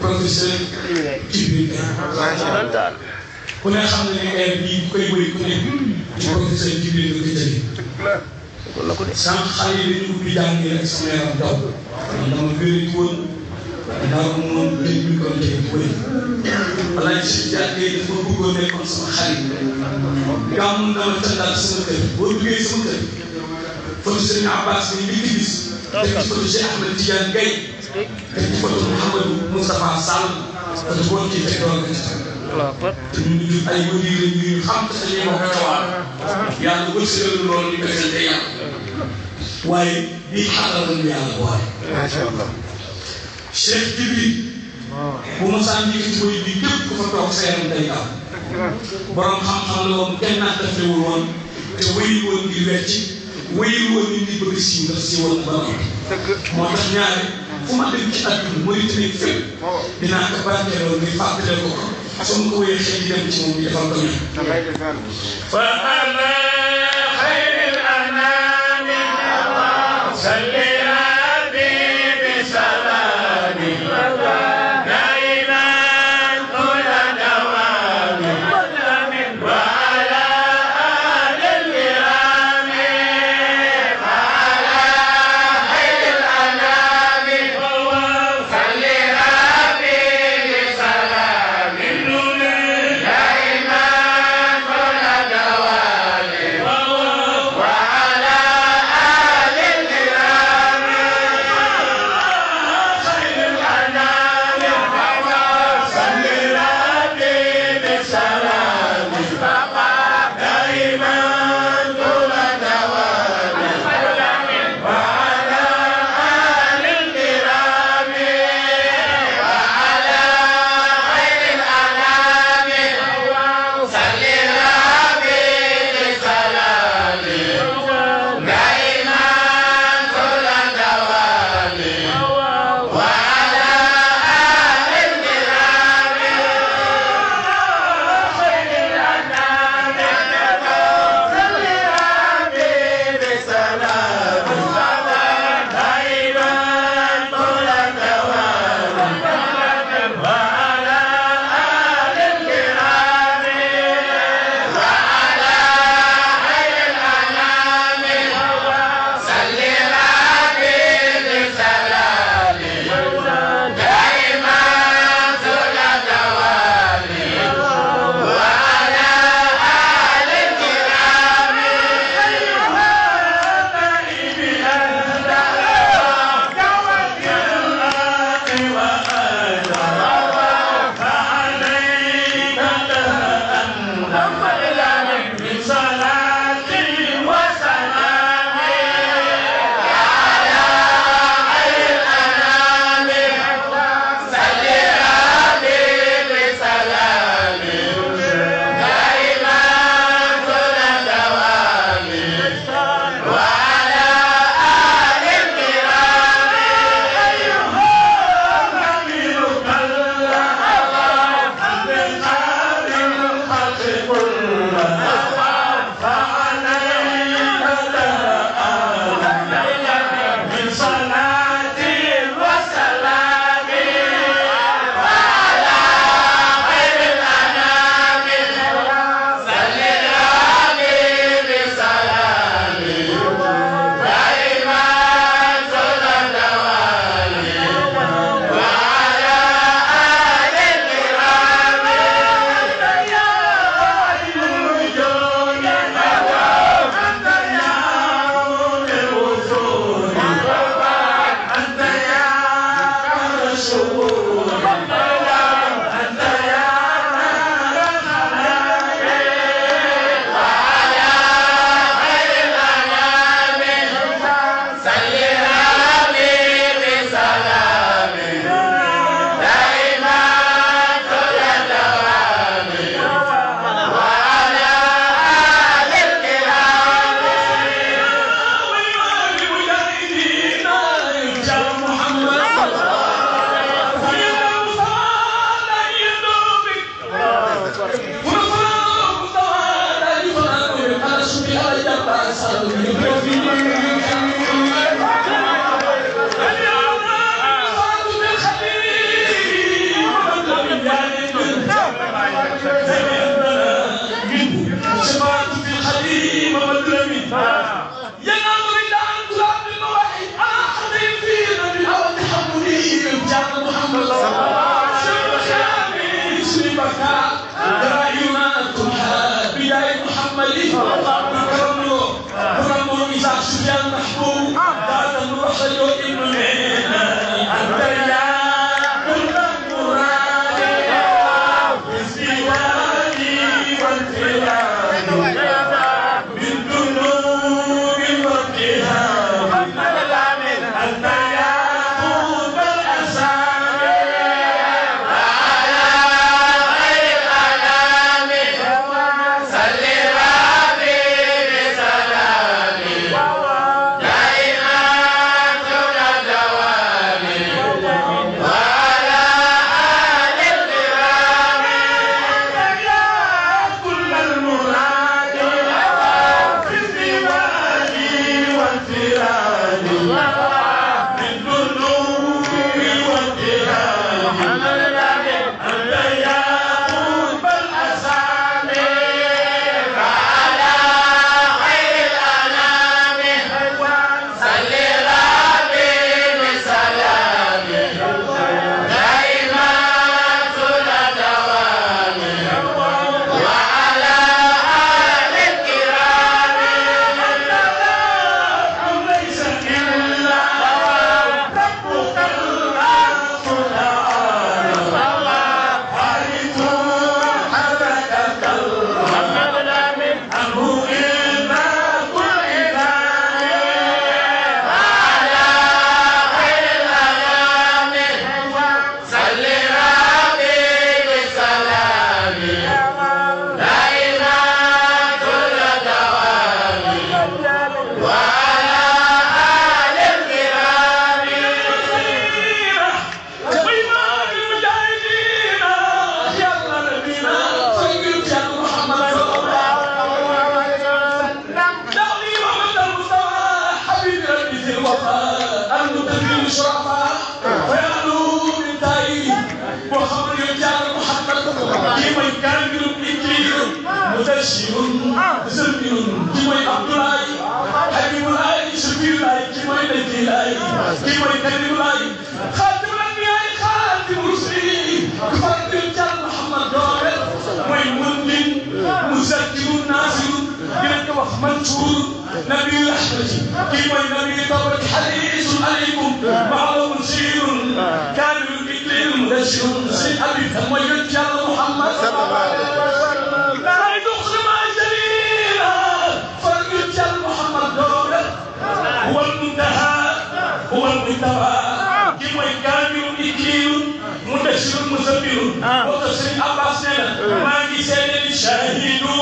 professeur Djibril ku ne xam ne heure bii koy wéy ku ne ci professeur Djibril nga ko jëlee sànq xale yi dañu ubbi jàng rek sama yaram daw dama gëri woon daaw moom dañ ñu ko tey wéy alaaj si jàngee dafa bëggoon nekkoon sama xarit gàmmu dama tëddaal sama kër boo duggee sama kër foto Sëriñ Abbas bi li ci gis teg ci foto Cheikh Ahmed Tidiane Gaye teg ci foto Mouhamadou Moustapha Sall foto boo ci fekk doon te ñu ngi ay wëri la ñuy xam te dañuy wax xawaar yàlla wërsëgal loolu ñu defante yàlla waaye bii xaaral nañu yàlla waaye. macha allah. Cheikh Djibril bu ma saa njëkk mooy bi képp ku fa toog sa yaram day gaaw borom xam-xam la woon kenn naa defewul woon te wéyul woon ngir wecc wéyul woon nit ñi bëgg siiw ndax siiwal ba moo tax ñaare fu ma dem ci àdduna mooy tamit fépp dinaa ko barkeeloo ngir fàttale ko soo ma ko wéyee xëy di dem ci moom ñu defal ko ñaan. fa ala xayril anaami salli rabbi bi salaami daiman tula dawami wa ala alil kirami fa ala xayril anaami salli rabbi bi salaami daiman tula dawami wa ala alil kirami kii mooy kaamilun ikliirun mudashirun muzammilun kii mooy Abdoulaye Habibulaay Safiyulaay kii mooy Najilaay kii mooy Karimulaay xaatimul anbiyaay xaatimul mursaliin fardil jàll Muhammad doole mooy mundin muzakkirun naasirun dinañ ko wax Mansuur nabi rahmati kii mooy nabi tawbati hadiisun aleykum ma'lumun siirun kaamilun ikliirun mudashirun sëñ Habib mooy yonent Yàlla Muhammad sallallahu alayhi wa sallam daay duxli maa jaliila fardil jàll Muhammad doole huwa al-muntahaa huwa al-mujtabaa kii mooy kaamilun ikliirun mudashirun muzammilun moo tax sëñ Abbas nee na maa ngi seede li shahidu